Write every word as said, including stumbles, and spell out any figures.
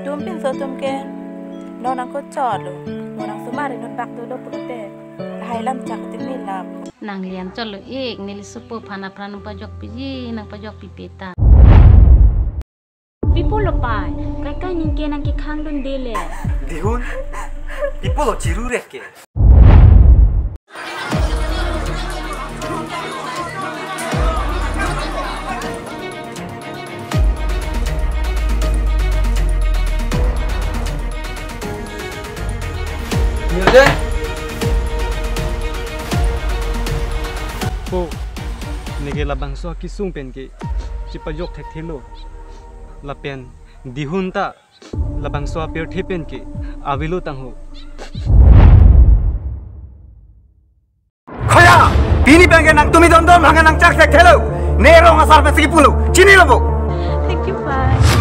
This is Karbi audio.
Tum pinso atum ke non nangkot chotlo, non nang sumar inut bak dolo pulote lahai lam chak timi lam. Nang lian chotlo ik, neli sopo aphan apran pajok piji, nang pajok pipe ta. Pi pulo pai, kaikai ningke nangkekhang dunde le. Dihun, pi pulo chiru rek ke. Nirde. Po, neke labangso akesung pen ke chipajok thekthelo. Lapen Dihun ta labangso apirthe pen ke avelo tangho. Khoya, pini pen ke nangtum idon don bang nang chak thekthelo. Ne rong asar pensi kipulo. Chinilo bo. Thank you, pai.